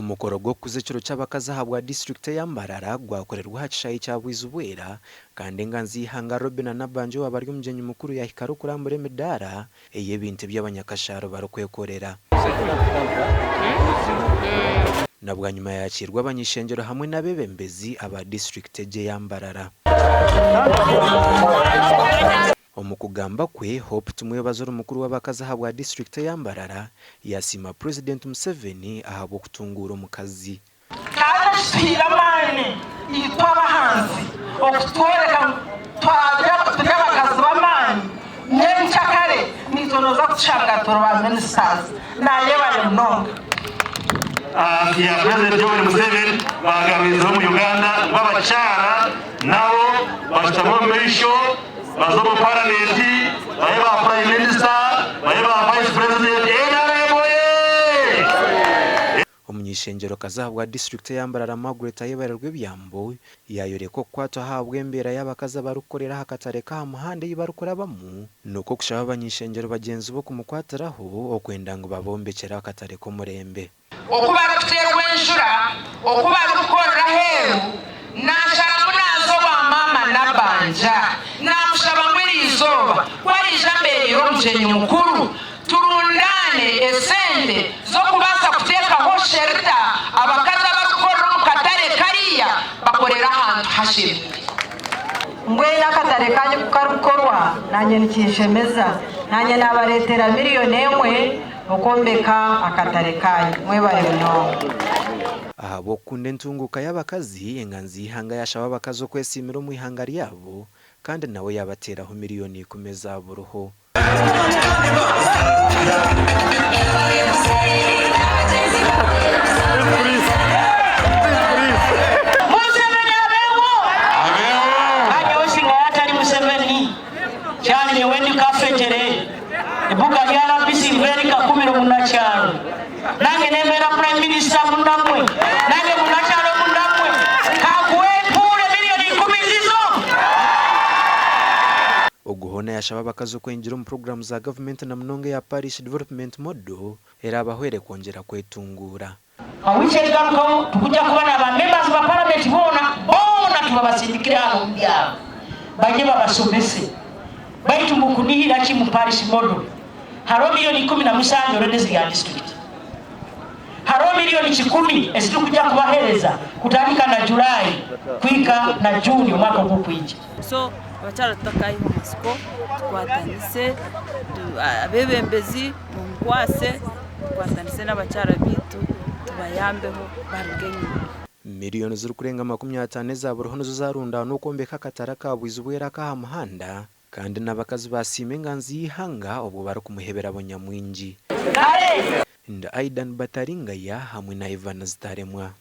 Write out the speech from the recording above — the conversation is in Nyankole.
Omukoro gw'okukuza ekiro ky'abakazi ahabwa disiturikiti eya Mbarara gwakorerwa aha kishaayi kya Bwizibwera kandi enganzi y'eihanga Robinah Nabbanja owaaba ari omugyenyi mukuru yaahika arikurambura emidaara ey'ebintu ebi abanyakashaaro barikwekorera. Na bwanyima yaakiirwa abany'ishengyero hamwe n'abeebembezi aba disiturikiti egi eya Mbarara. Omu kugamba kwe, Hope Tumwebaze ori mukuru w'abakazi ahabwa disiturikiti eya Mbarara yasiima Purezidenti Museveni ahabw'okutunguura omukazi. Kandi ekituhaire amaani itwe abahanzi okutworeka ngu turi abakazi b'amaani, nyenkyakare naitwe nooza kutushanga turi ba ministers. Nayebare munonga. Ahansi ya Purezidenti Yoweri Museveni bagarwizeho omu Uganda ngu abakyara nabo bashutame omu maisho baze omu paramenti babe ba Prime Minister babe ba Vice President NRM oyee! Omuny'eishengyero-kazi ahabwa disiturikiti eya Mbarara Margaret Ayebare Rwebyambu yaayoreka okukwatwa ahabw'embeera y'abakazi abarikukorera aha katare k'aha muhanda ei barikurabamu nikwo kushaba abany'eishengyero bagyenzi be okumukwatiraho okwenda ngu babombekyere akatare k'omurembe. Oku barikuteerwa enjura, oku barikukorera aheeru, naasharamu naaza owa maama Nabbanja. Naamushaba ngu eriizooba ku ariija ambeereire omugyenyi mukuru, turundaane esente z'okubaasa kuteekaho shelter abakazi abarikukorera omu katare kariya bakorere ahantu hashemeire. Mbwenu akatare kaanyu ku karikukorwa, naanye nikinshemeza. Naanye naabareetera miriyoni emwe okwombeka akatare kaanyu. Mwebare munonga. Ahabw'okukunda entunguuka y'abakazi, enganzi y'eihanga yaashaba abakazi okwesiimira omu ihanga ryabo kandi nawe yaabateeraho miriyoni ikumi eza buriho. Museveni abeho! Nyowe singa yatari Museveni kyali nyowe ndi kafetere ebuga lya RPC Nveri Kakumiro munakyaro nange nembeera prime minister munamwe nange munakyaro munamwe kakuwe empuure million ikumi zizo. Ogu hoona yashaba abakazi okwingira omu puroguraamu za gavumenti na munonga eya Parish Development Model eraabahwere kwongyera kwetunguura. Ha wiiki erigarukaho tukujja kuba na ba members ba parliament boona boona tubabasindikire hanu omu byaro baije babasomese. Baitu mukunihira ki mu parish model? Haroho million 17 already ziri aha district. Haroho million kikumi ezitukujja kubahereza kutandika na July kuhika na June omwaka ogukwija. So abakyara tutakaihwa matsiko tukwatanise abebembezi mumukwase tukwatanise n'abakyara baitu tubayambeho baruge enyima. Miriyoni zirikurenga 50 eza buriho nizo zarundaanwa okwombeka akatare aka Bwizibwera ak'aha muhanda kandi n'abakazi baasiima enganzi y'eihanga obwo barikumuhebera abo nyamwingi. Ndi Aidan Bataringaya hamwe na Ivan Zitaremwa.